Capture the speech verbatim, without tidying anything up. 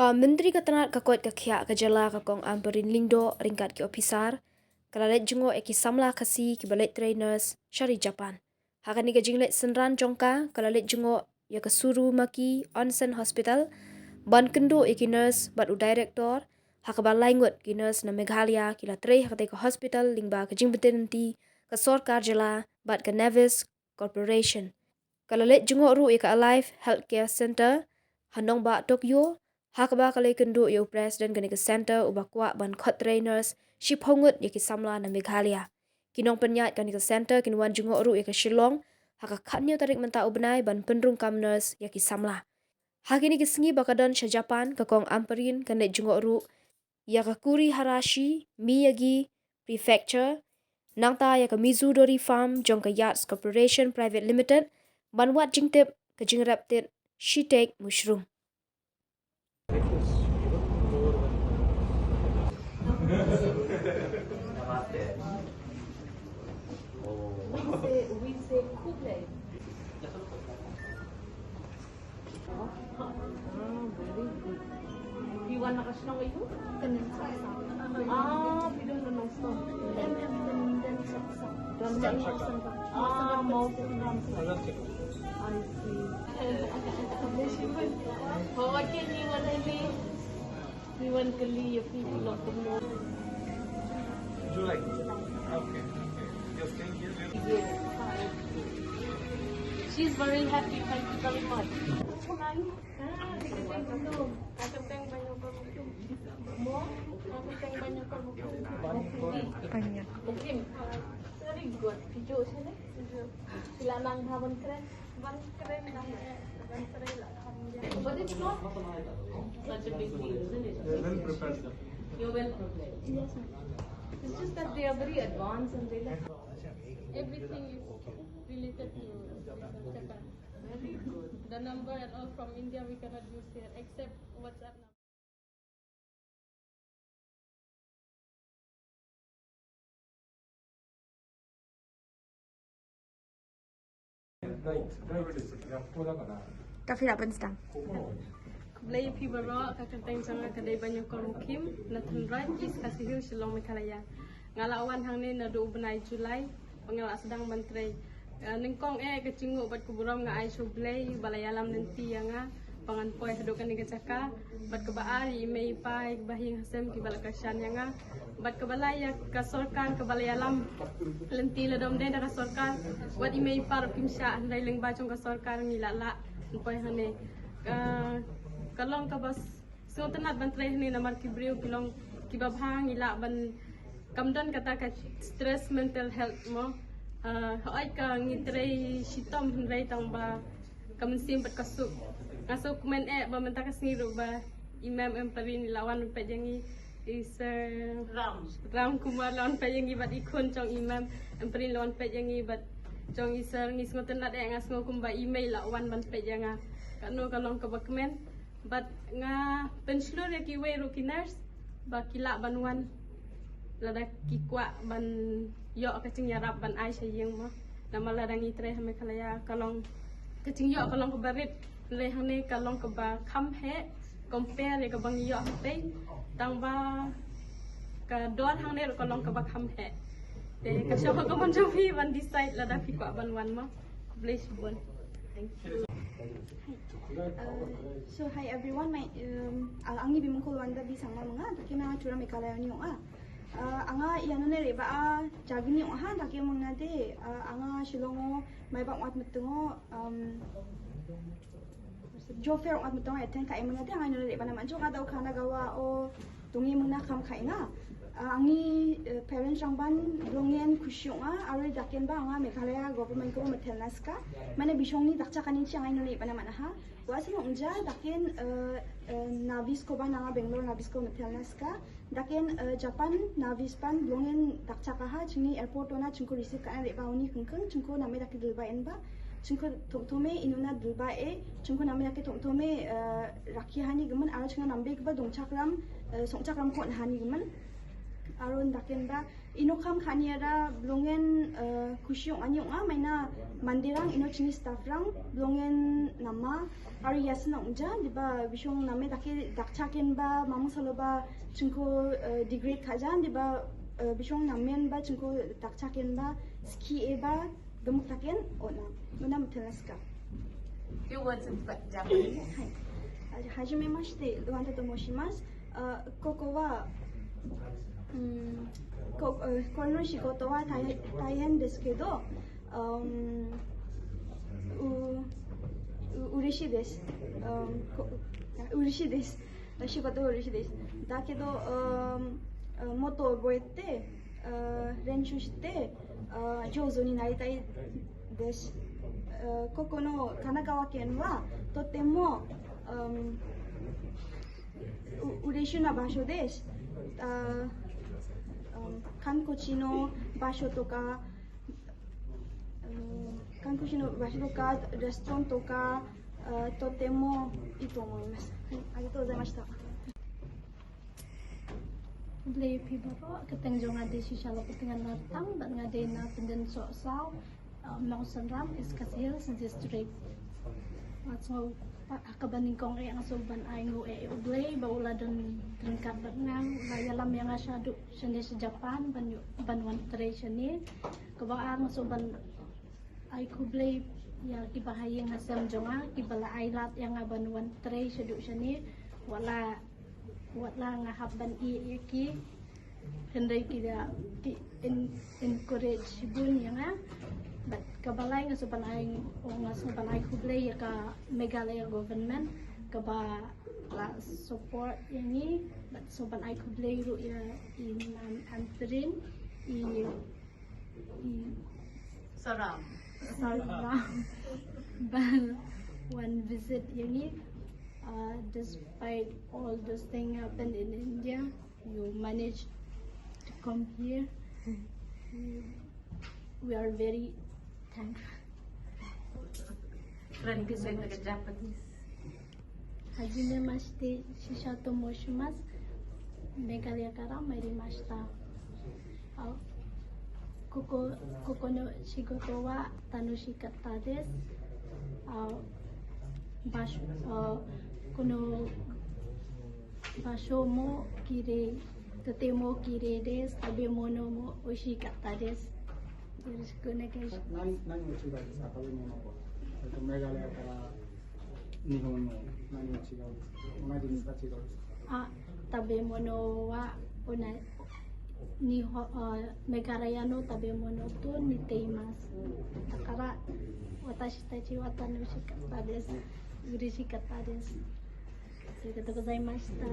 Ka Myntri ka tnad ka koit ka khiah ka jylla ka Kong Ampareen Lyngdoh ryngkat ki ophisar ka la leit jngoh ïa ki samla Khasi kiba leit trei nurse sha ri Japan. Ha kane ka jingleit synran jong ka, ka la leit jngoh ïa ka Surumaki Onsen Hospital ban kynduh ïa ki nurse bad u director, ha kaba lai ngut ki nurse na Meghalaya ki la trei ha katei ka hospital lyngba ka jingbteng lynti ka sorkar jylla bad ka Navis Corporation. Ka la leit jngoh ruh ïa ka Alive Healthcare Center ha nongbah Tokyo, ha kaba ka la ïakynduh ïa u president kane ka center uba kwah ban khot trei nurse shiphew ngut ïa ki samla na Meghalaya. Ki nongpynïaid kane ka center kin wan jngoh ruh ïa ka Shillong ha ka khatnïew tarik mynta u bnai ban pynrung kam nurse ïa ki samla. Ha kine ki sngi ba ka don sha Japan, ka Kong Ampareen kan leit jngoh ruh ïa ka Kuriharashi Miyagi Prefecture, nangta ïa ka Mizudori Farm jong ka Yards Corporation Private Limited, ban wad jingtip ka jingrep tit shitek mushroom. Phi wan na ka shnong aïu? Ka Nongstoiñ. Ah, phi don na Nongstoiñ. Em, em, don, don Nongstoiñ. Don Nongstoiñ. Ah, Mawsynram. I see. Ho, okay, ni wan ni. Ni wan kali ya phi ki long kumno. July. Okay, okay. You're staying here? Yes. She's very happy. Thank you very much. Very good. Phi ju sini. Sila nang ha ban kren. Ban kren nang ban kren la. But it's not such a big deal, isn't it? They're well prepared, sir. You're well prepared. Yes, ma'am. It's just that they are very advanced and they like everything is related to Japan. Very good. The number and all from India we cannot use here except WhatsApp number. Ka phi lah ban sdang. Khublei phi baroh, ka kyrteng jong nga ka dei Banyngkong Rukhim, na Thenroj, East Khasi Hills, Shillong, Meghalaya. Nga la wan hangne naduh u bnai July, ba nga la sdang ban trei. Eh, nyngkong eh ka jingnguh bad ka burom nga ai sha U Blei ba la ïalam lynti ïa nga ba ngan poi haduh kane ka jaka, bad kaba ar ïa i mei i pa, ïa ki bahaïing hasem kiba la kyrshan ïa nga, bad kaba lai ïa ka sorkar kaba la ïalam lynti. Lada ym dei da ka sorkar, wat i mei i pa ruh kim shah, hynrei lyngba jong ka sorkar ngi la lah ban poi hangne. Ka, ka long kaba sngewtynnat ban trei hangne namar ki briew ki long kiba bha, ngi lah ban, kam don kata ka stress, mental health mo. Ah, hooid ka ngi trei shitom hynrei tang ba ka mynsiem bad ka suk. Nga sngewkmen eh ba mynta ka sngi ruh ba i Ma'am Ampareen i la wan peit ïa ngi, i Sir Ram. Ram Kumar la wan peit ïa ngi bad i khun jong i Ma'am Ampareen la wan peit ïa ngi bad jong i Sir, ngi sngewtynnat eh, nga sngew kumba i mei la wan ban peit ïa nga. Kano ka long kaba kmen. Bad nga pynshlur ïa kiwei ruh ki nurse ba ki lah ban wan lada ki kwah ban ïoh ka jingïarap ban ai sha ïing mo. Namar lada ngi trei ha Meghalaya ka long, ka jingïoh ka long kaba rit, hynrei hangne ka long kaba kham heh compare ïa kaba ngi ïoh hatei, tang ba ka dor hangne ruh ka long kaba kham heh. Te ka shong ha ka mon jong phi ban decide lada phi kwah ban wan mo. Khublei shibun. Thank you. Uh, so hi everyone, my, um, uh, ang ni Bimungkul Wanda B Sangma mynta, ta ki ma nga tura Meghalaya ni ong ah. Uh, anga ïa none re ba a jagni ong ha, ta ki mynta de, uh, anga Shillong o, Maibang wat meteng, um, Job fair wat meteng, attend ka mynta de, anga none re ba na manjo ka dau kana gawa o, Tungi mynta kham khai nga. Ah, angi, eh, parents rang ban blongen khusyuk nga, arui daken ba nga Meghalaya government ko metel naska. Mane bishong ni dakcha kani chi angai nuni bana mana ha. Wa sing ungja daken, eh, eh, Navis ko ba nga Bangalore Navis ko metel naska. Daken, eh, Japan Navis ban blongen dakcha ka ha, chini airport ona chingko receive ka an re ba uni kengkeng, chingko name daken dul ba en ba. Chingko thongthome inuna dul ba e, chingko name daken thongthome, eh, rakhi hani gemen, aro chinga nambe ba dong chakram, eh, song chakram ko hani gemen. Arun daken ba ino kam khania da blongen, eh, kusiong anyong a maina mandirang ino chini staff rang blongen nama aru yasin ong ja di ba bisong name dake dakchaken ba mamung salo ba chingko, eh, degrade khajan di ba, eh, bisong namen ba chingko dakchaken ba ski e ba gemuk taken ona ona mutelaska. Few words in Japanese. Hai. Hajime mashite, Luanta to moshimasu. Uh, koko wa, mm, ko, uh, kono shigoto wa tai, taihen desu kedo, um, u, u, ureshii desu. Um, ko, ureshii desu. Shigoto wa ureshii desu. Dakedo, um, uh, motto oboete, uh, renshu shite, uh, jouzu ni naritai desu. Uh, koko no Kanagawa ken wa totemo, um, u, ureshii na basho desu. Uh, um, kankochi no basho toka, uh, kankochi no basho toka, restaurant toka, uh, totemo ii to omoimasu. Arigatou gozaimashita. Blei phi baroh, ka kyrteng jong nga dei Shisha Lapatngan Nartang, bad nga dei na Pyndengsohsaw, uh, Mawsynram, East Khasi Hills District. Nga sngew pat ha kaba nyngkong eh nga sngew ban ai nguh ïa U Blei ba u la don ryngkat bad nga, u la ïalam ïa nga shaduh shane sha Japan ban ïoh ban wan trei shane. Kaba ar nga sngew ban ai khublei ïa kiba ha ïing ha sem jong nga kiba la ai lad ïa nga ban wan trei shaduh shane. Wat la, wat la nga hap ban ïeh ïa ki, hynrei ki da ki en, encourage shibun ïa nga. Bad kaba lai nga sngew ban ai, nga sngew ban ai khublei ïa ka Meghalaya government kaba la support ïa ngi. Bad sngew ban ai khublei ruh ïa i Nan Anprin, i, i Saram. Saram ba wan visit ïa ngi. Uh, despite all those things happen in India, you managed to come here. We are very thankful. Kren ki sen ka Japanese. Hajime mashite, Shisha to moshimasu. Meghalaya kara mairimashita. Uh, koko, koko no shigoto wa tanoshi katta desu. Uh, bash, uh, kono basho mo kirei, totemo kirei desu, tabemono mo oishii katta desu. Yoroshiku onegai shimasu. Nan, nan o chigai desu ka, tabemono ko? Meghalaya kara Nihon no nani o chigai desu ka? Onaji desu ka, chigai desu ka? Ah, tabemono wa ona, Nihon, uh, Meghalaya no tabemono to niteimasu. Dakara watashi tachi wa tanoshi katta desu. Ureshii katta desu. Arigatou gozaimashita.